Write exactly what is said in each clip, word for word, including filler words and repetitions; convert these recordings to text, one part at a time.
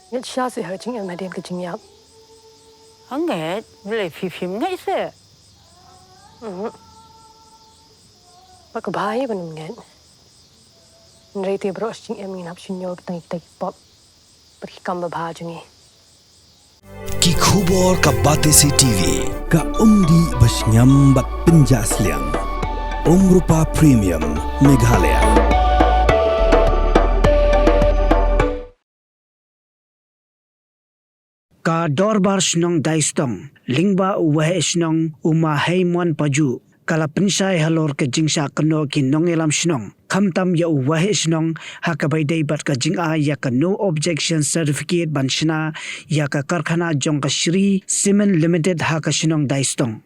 Ngeit shisha seh ha ka jingim hadien ka jingïap. Hangne, balei phi phim ngeit seh? Mhm. Ba ka bha hi ban ym ngeit. Hynrei te baroh shi jingim ngin hap shim ïa ki tang ki pop bad ki kam babha jong ngi. Ki khubor ka Batesi TV, ka umdih ba shngiam bad pynjah sliang. Umrupa Premium, Meghalaya. Ka Dorbar Shnong Daistong, lyngba u Waheh Shnong u Ma Heimon Paju, ka la pynshai halor ka jingshah kynnoh ki nongïalam shnong, khamtam ïa u Waheh Shnong, ha kaba ïadei bad ka jingai ïa ka No Objection Certificate ban shna ïa ka karkhana jong ka Shree Cement Limited ha ka shnong Daistong.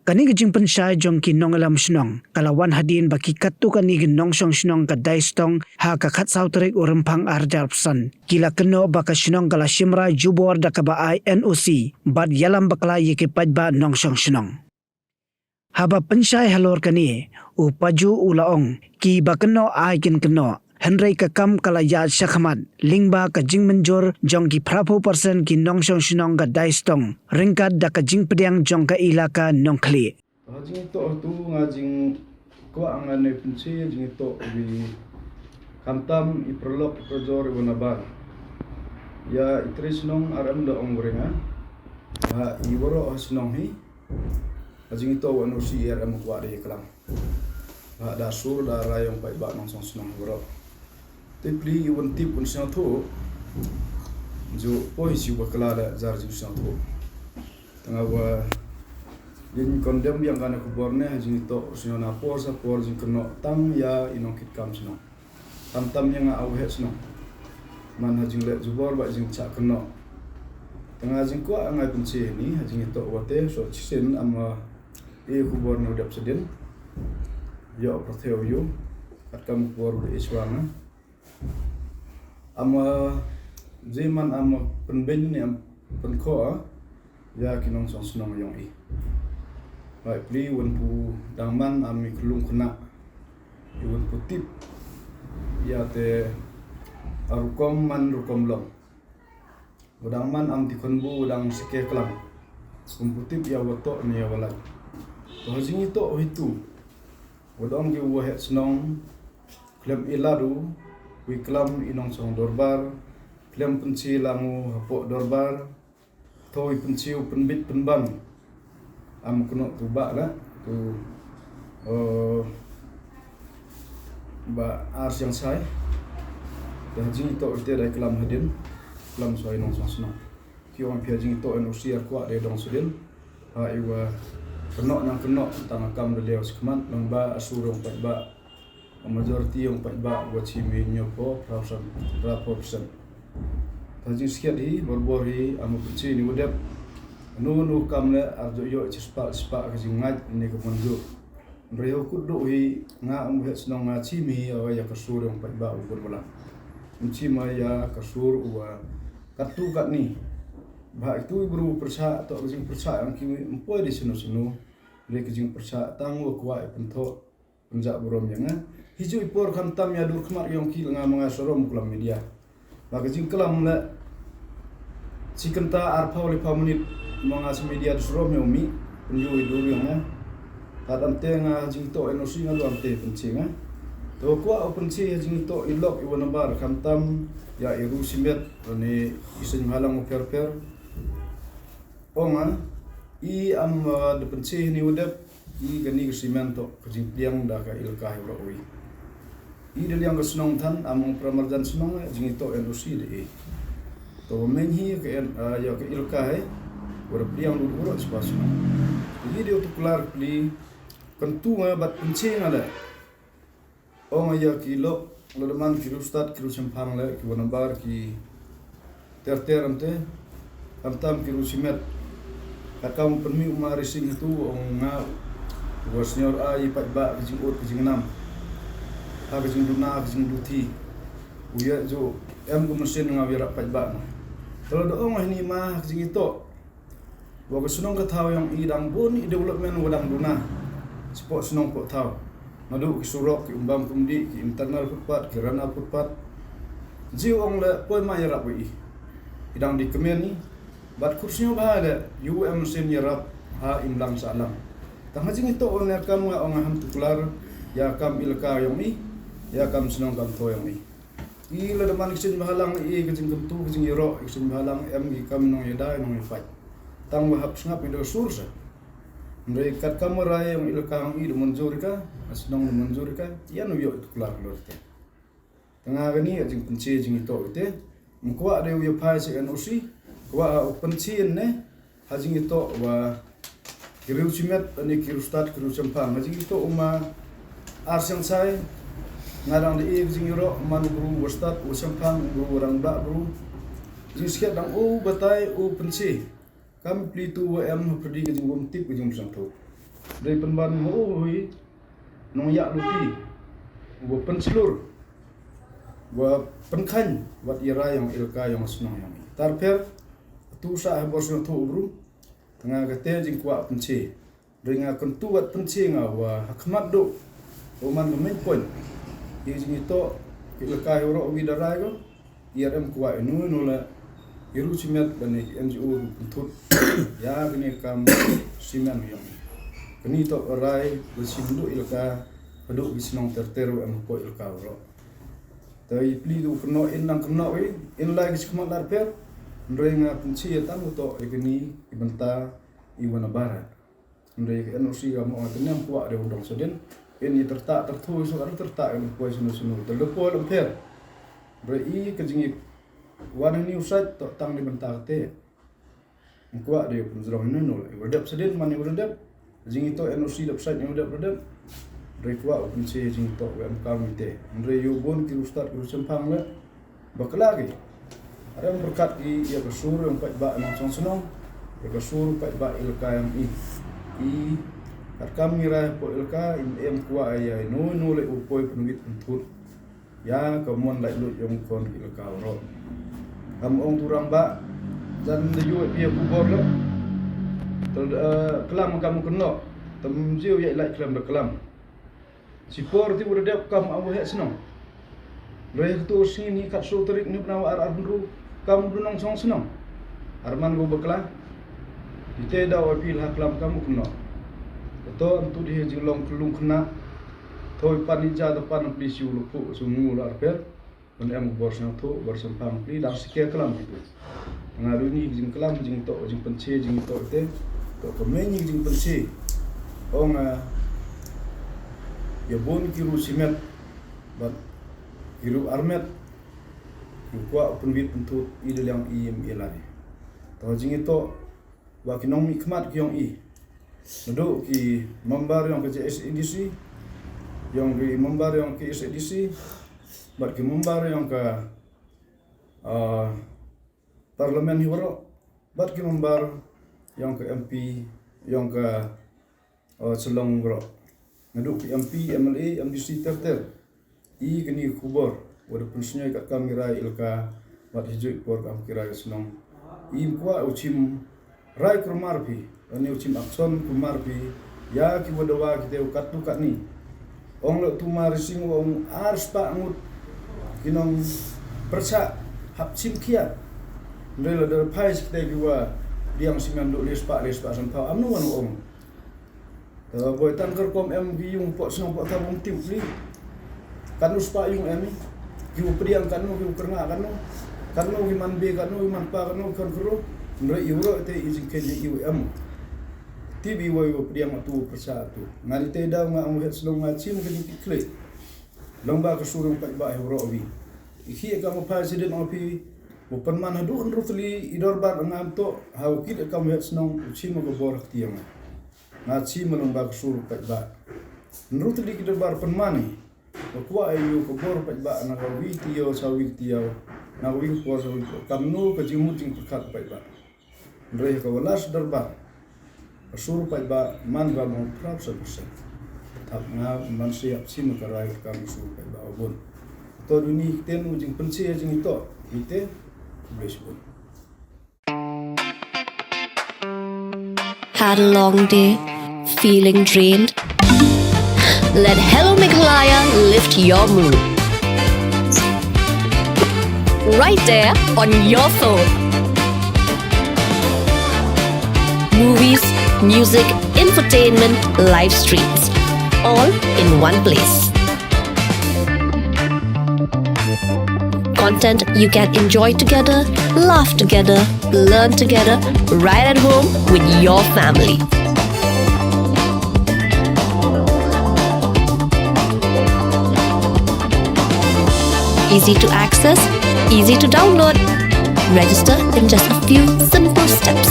Kane ka jingpynshai jong ki nongïalam shnong ka la wan hadien ba ki katto katne ki nongshong shnong ka Daistong ha ka khatsaw tarik u Rymphang arhajar arphew san ki la kynnoh ba ka shnong ka la shim rai jubor da kaba ai NOC bad ïalam bakla ïa ki paidbah nongshong shnong. Haba pynshai halor kane, u Paju u la ong, kiba kynnoh ai kin kynnoh, hynrei ka kam ka la ïaid shakhmat lyngba ka jingmynjur jong ki phraphew percent ki nongshong shnong ka Daistong, ryngkat da ka jingpdiang jong ka Elaka Nongkhlieh. Ha jingitoh tu nga jingkwah ngan ïa pynshai jingitoh wi, khamtam i paralok i parajor i wa nabar. Ïa i trai shnong ar em da ong wa ring ha i waroh ha shnong hi. Ha jingitoh wa NOC ar em kwah da ïaklam. Ba da sur da rai yong paidbah nongshong shnong waroh. Te pli i wan tip wan sngewthuh. Ju poi shi wa kala da jar jingsngewthuh. Tang wa ïa ngi condemn biang kane khubor ne ha jingitoh sngewna por sa por jingkynnoh tang ïa i nongkitkam shnong. Khamtam ïa nga u Waheh Shnong. Man ha jingleh jubor bad jingshah kynnoh. Tang ha jingkwah nga pynshai ni ha jingitoh wa te so chisien am i khubor ne u dep sdien. Ïoh pyrthei u ïoh. Katkam khubor u dei i shwa nga. Am, eh, jeman am pynbeiñ ne am pynkhoh, eh, ïa ki nongshong shnong yong i. Ba i pli wan pu dang man am i khlung khynnah. I wan pu tip. Ïa te, eh, rukom man rukom long. Wa dang man am ti khon bu wa dang sike klam. Kum pu tip ïa wa toh ne ïa wa lait. To ha jingitoh hi tu. Wa dang ki Waheh Shnong. Khlem i ladu, wi klam i nongshong dorbar, khlem pynshai lang u hapoh dorbar, to wi pynshai u pynbit pynban. Am kynnoh tu ba la, tu, eh, ba ar siang sai. Da jingitoh ite da klam hadien, klam sai nongshong shnong. Ki ong phi ha jingitoh NOC ar kwah da dong sdien. Ha i wa kynnoh nang kynnoh tang kam da leo skmat nang ba asur ong pat ba. A majority yong paidbah wa chim hi hynñiewphew, phra percent, phra percent. Ta jingskhiat hi, borbor hi, am pynshai ni wa dep. Nu nu kam le, ar ju ïoh chispah, chispah ka jingngeit, ni ka mon ju. Hynrei u kut duh hi, nga am Waheh Shnong nga chim hi, awa ïa ka sur yong paidbah u bun balang. Chim ïa ka sur u wa, katto katne. Ba itu i bru pyrshah, to ka jingpyrshah, ang ki mpoi di sunu sunu. Hynrei ka jingpyrshah, tang wa kwah i pynthoh. Pynjah burom ïa nga. Hi ju i por khamtam ïa dur khmat yong ki la nga ma nga sarom klam media. Ba ka jingklam le. Chi kynta arphew liphew minit ma nga sa media du sarom ïa u mi. Pynju i dur yong nga. Tad ante nga jingtoh NOC nga du ante pynchi nga. To kwah u pynchi ha jingtoh i lok i wa nabar khamtam ïa i ru simet ne i seng halang u pher pher. Ong nga i am, uh, da pynchi ni u dep. I kani ka simen to ka jingpdiang da ka ilka hi bro wi. I da liang ka snong than am ong pramarjan snong eh, jingitoh NOC da i. To meng hi ka en, ah, ïa ka ilka hi. Wa da pdiang lut bro spa snong. I dei u tu klar pli kan tu nga bad pyncheng nga le. Ong ïa ki lok, lok da man ki ru stad, ki ru chemphang le, ki wa nambar, ki ter ter ante, khamtam ki ru simet. Ka kam pynmih u ma rising hatu, ong nga, wa senior a i paidbah ka jingut ka jingnam. Ha ka jingduna, ka jingduti. U ïa ju, em ka mynsiem nga u ïarap paidbah na. Ka la da ong hini ma, ka jingitoh. Wa ka snong ka thaw yong i dang bun i development wa dang duna. Spot snong pot thaw. Naduh ki surok, ki umbam kumdi, ki internal footpath, ki rana footpath. Jiw ong le poi ma ïarap wa i. i dang di kmen i. Bad khursngew bha de ïa u em sien ïarap ha imlang sahlang. Tang ha jingïatoh ne kam nga ong ham tuklar ïa kam elaka yong i, ïa kam shnong kam thaw yong i. I la da man ki sien bhalang i ka jingkyntu ka jingïaroh, ki sien bhalang em ki kam nongïada nongïapait. Tang ba hap sngap i da sur sa. Hynrei kat kam rai yong elaka yong i da mynjur ka, a shnong da mynjur ka, ïa u ïoh tuklar lor te. Tang ha kani ka jingpynche jingïatoh te. Ym kwah de u ïaphai sha N O C, kwah u pynche ne, ha jingïatoh wa ki riew shimet, ne ki riew stad, ki riew shemphang. Ha jingïatoh u ma Ar Seng Sai, nga dang da e ka jingïaroh, man u bru wa stad, wa shemphang, u bru wa rangbah bru. Jingskhet dang u batai, u pynche. Kam pli tu wa em ha pyrdi ka jingwam tip ka jingpynsangthu. Dei pynban ma u hui, nongïaluti. Wa pynshlur. Wa pynkhan, wat ïa rai yong elaka yong shnong yong. Tarpher, tu sa ha bor shnong tu u bru. Tang ha kate jingkwah pynche. Dei nga kyntu wat pynche nga wa ha khmat duk. U man ka main point. Ïa jingïatoh, ki elaka ïa u roh wi da rai ko. Ïa em kwah inu inu la. Ïa riew shimet bad ne ki N G O ru pynthut. Ïa kane kam shimet yong. Kani toh rai, wa shim duk elaka, haduh ki shnong ter ter wa em hapoh elaka u roh. Te i pli du kynnoh in nang kynnoh i, in lai ki shi khmat lar pher. Hynrei nga pynche ïa tang u toh ïa kani, i bynta, i wan a barat. Hynrei ka N O C ka mo ka nem kwah de u dong sadin. In i tyrta tyrthu i sa ka tyrta in poi sunu sunu. Te le poi lem pher. Hynrei i ka jingïawan ni u sait toh tang di bynta kate. Kwah de u pynjrong ni nul. I u dep sadin man i u dep. Jingïatoh N O C dep sait ni u dep u dep. Hynrei kwah u pynche jingïatoh wa em kam ite. Hynrei ïa u bun ki riew stad ki riew shemphang le. Bakla ki. Are pyrkhat ki ïa ka sur yong paidbah nongshong shnong. Ïa ka sur paidbah elaka yong i. I kat kam ngi rai hapoh elaka im em kwah ïa ino ino le u poi pynwit pynthut. Ïa ka mon laitluid yong kon ki elaka u roh. Kam ong tu rangbah. Jan da ïoh ïa phi ïa khubor le. Te, eh, klam kam kynnoh. Te ym ju ïa lait klam da klam. Shipor te u da dep kam u heh shnong. Hynrei ha tu sngi ni khatsaw tarik ni bnai ar ar hynru kam u da nongshong shnong. Ar man ko bakla. Ite da u appeal ha klam kam u kynnoh. Kato antu di he jinglong kyllung khynnah. Thoi pan i ja da pan pli shu lupuk shu ngu la arper. Ban em bor sngewthuh, bor shemphang pli, dang sike klam itu. Nga duni jingklam, jingtoh, jingpynche, jingtoh te. Toh ka mei ni jingpynche. Ong, ah, ïa bun ki riew shimet, bad ki riew armet, ki kwah u pynwit pynthut, i da liang i im i lai. Toh jingtoh, wa ki nongmihkhmat ki yong i. Naduh ki member yong ka J S A D C, yong ki member yong ka K S A D C, bad ki member yong ka, ah, parliament hi waroh, bad ki member yong ka M P, yong ka, ah, Shillong waroh. Naduh ki M P, M L A, M D C ter ter. I kani ka khubor, wa da pynsngew kat kam ki rai elaka, bad hi juh i por kam ki rai shnong. I kwah u chim rai kulmar phi, ani u chim action kulmar phi, ïa ki wa dawa kite u katto katne. Ong le tu ma rising ong ar spah ngut ki nongpyrshah hap chim khia. Hynrei la da phai shi kite ki wa diang simen duh le spah le spah san phaw, amno wan ong. Te boi tang kyrkom em ki yung poh shnong poh thaw bym tip li. Katno spah yung em i. Ki u pdiang katno, ki u kyrngah katno. Katno ki man be katno, ki man pa katno, ki khon khynroo. Hynrei i waroh te i jingkheiñ i u em. Tip i wa i u pdiang atu, u pyrshah atu. Nga di te daw nga ong het shnong nga chim ka jingkitkhlieh. Long ba ka sur yong paidbah hi waroh wi. I khie ka ma phai sidin ong phi. U pynman haduh hynriew tylli i dorbar nga am toh. Ha u kit ka ma het shnong u chim ka bor ha kti yong nga. Nga chim long ba ka sur paidbah. Hynriew tylli ki dorbar pynman i. Ba kwah ïa u ka bor paidbah na ka wi tiaw sa wi tiaw. Na ka wi ka por sa wi ka por. Kamno ka jingmut jingpyrkhat paidbah. Hynrei ka wa last dorbar. Ka sur paidbah man ba mong phra percent. Hap nga man shi hap chim ka rai ka kam sur paidbah u bun. To duni ktien u jingpynche jingtoh. Ite. Bless bun. Had a long day, feeling drained? Let Hello Meghalaya lift your mood. Right there on your phone. Movies, music, infotainment, live streams, all in one place. Content you can enjoy together, laugh together, learn together, right at home with your family. Easy to access, easy to download. Register in just a few simple steps.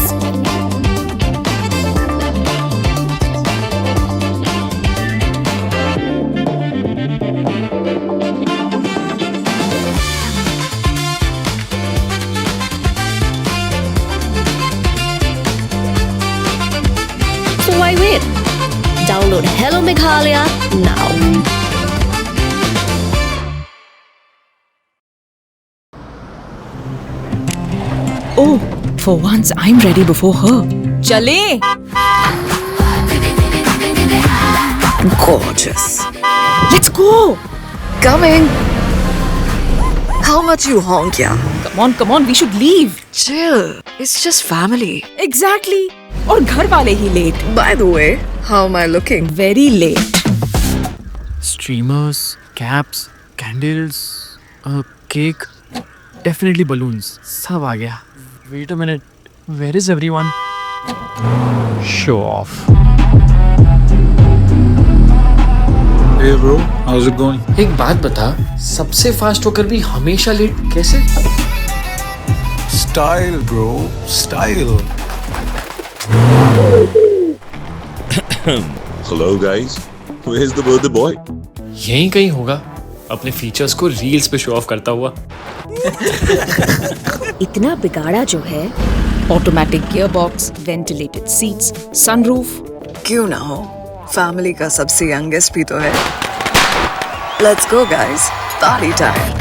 So why wait? Download Hello Meghalaya now. Oh, for once I'm ready before her. Chale! Gorgeous. Let's go! Coming! How much you honk, yeah? Come on, come on, we should leave. Chill. It's just family. Exactly. और घर वाले ही late. By the way, how am I looking? Very late. Streamers, caps, candles, a cake, definitely balloons. सब आ गया. Wait a minute. Where is everyone? Show off. Hey bro, how's it going? एक बात बता, सबसे फास्ट होकर भी हमेशा लेट कैसे? Style, bro, style. Hello guys, where's the birthday boy? यहीं कहीं होगा, अपने फीचर्स को रील्स पे शो ऑफ करता हुआ. इतना बिगाड़ा जो है. Automatic gearbox, ventilated seats, sunroof. क्यों ना हो, फैमिली का सबसे यंगेस्ट भी तो है. Let's go guys, party time.